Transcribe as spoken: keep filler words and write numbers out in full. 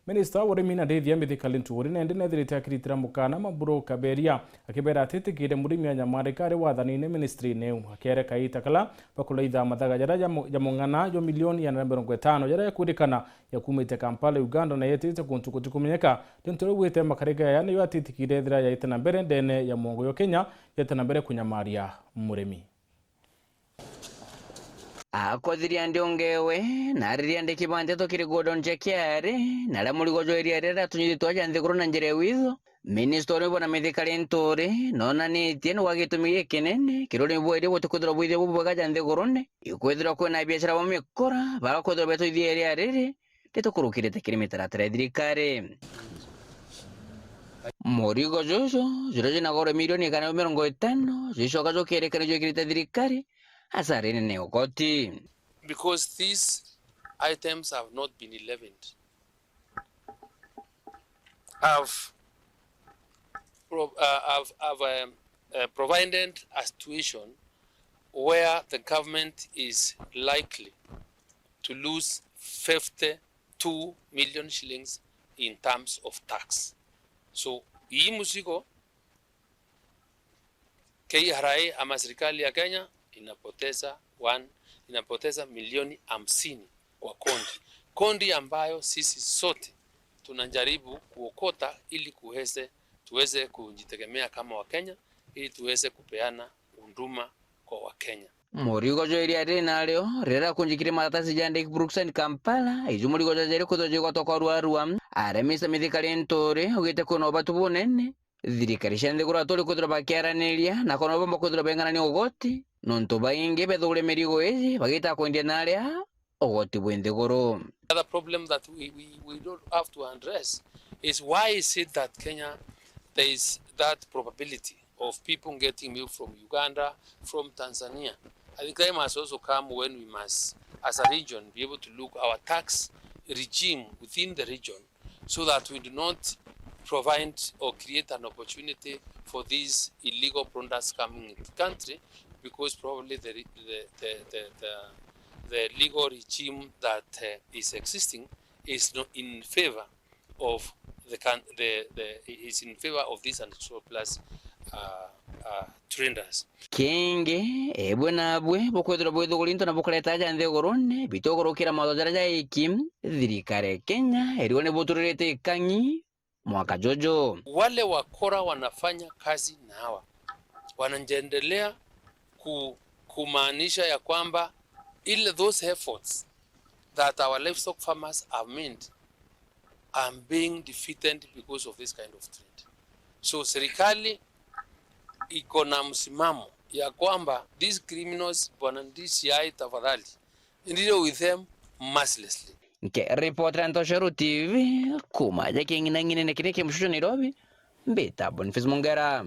Minista wa urimi na ndithia Mithika Linturi nende nethirite akiritira mukana Maburu Kaberia, akibera atitikire murimi anyamarika ari wathanine ministry-ini iu. Akereka ita kala bakulaitha mathaga jaria ja mu-, ja mung'ana jwa milioni igana na mirongo itano jaria jakwirikana jakumite Kampala, Uganda, na yetite kuntu gutikumenyeka. Linturi augite makarika yaya niyo atitikire ethira yaite na mbere ndene ya mwongo yo Kenya, yete na mbere kunyamaria murimi. Akothiria ndiongewe, na ariria ndiki ba nteto kiri Gordon Chekiari, na aria murigo jwa iria riria riatunyithitwe aja nthiguru na njira ya witho, minista uri bwana Mithika Linturi nonanitie ni gwa gitumi gikinene kiri urimi bwa iria gutikwithirwa bwithia bubwega ja nthigurune, ikwithirwa kwina biashara ba mikora bagakwithirwa betwithia iria riri, ritukurukirite kiri mitaratara ya thirikari. Murigo juju, juria jwina goro milioni igana ria mirongo itano, jucoka jukerekana jwikirite thirikari hasara inene ya ugoti. Because these items have not been levied, have pro-, uh, have, have, um, uh, provided a situation where the government is likely to lose fifty-two million shillings in terms of tax. So, hii mzigo K R A ama serikali ya Kenya inapoteza one, inapoteza milioni hamsini kwa county. County ambayo sisi sote tunajaribu kuokota ili kuweze, tuweze kujitegemea kama Wakenya, ili tuweze kupeana huduma kwa Wakenya. Murigo jwa iria riri nario riria rakunjikire maratasi ja Ndiki Brookside Kampala, iju murigo jwa jeri kwithirwa jigwatwa kwa ruarua. Aria Mister Mithika Linturi augite kwina ubatu bunene thirikari cia nthiguru aturi kwithirwa bakiaraniria na kwona bomba kwithirwa beng'anania ugoti, nontu baingi bethugure mirigo iji bagita kwendia na aria ugoti bwi nthiguru. Another problem that we, we, we don't have to address is why is it that Kenya, there is that probability of people getting milk from Uganda, from Tanzania? I think time has also come when we must, as a region, be able to look our tax regime within the region so that we do not provide or create an opportunity for these illegal products coming into the country, because probably the re-, the, the, the, the, the legal regime that, uh, is existing is not in favor of the coun-, the, the, is in favor of these unsurplus, uh, uh, traders. Kingi, ebwe nabwe bukwithirwa bwithuguri into na bukureta aja nthigurune, bitukurukira mawatho jaria jaiki, thirikari ya Kenya iriwa ni buturirite ikang'i mwaka juju. Wale wakora wanafanya kazi na hawa wanaendelea ku-, kumaanisha ya kwamba ile, those efforts that our livestock farmers have made are being defeated because of this kind of trade. So serikali iko na msimamo ya kwamba these criminals, bwana D C I, tafadhali, deal with them mercilessly. Nkiripotera Ntosheru T V kuma ja king'inang'inene kiria ki mucucu Nairobi, mbita Boniface Mungera.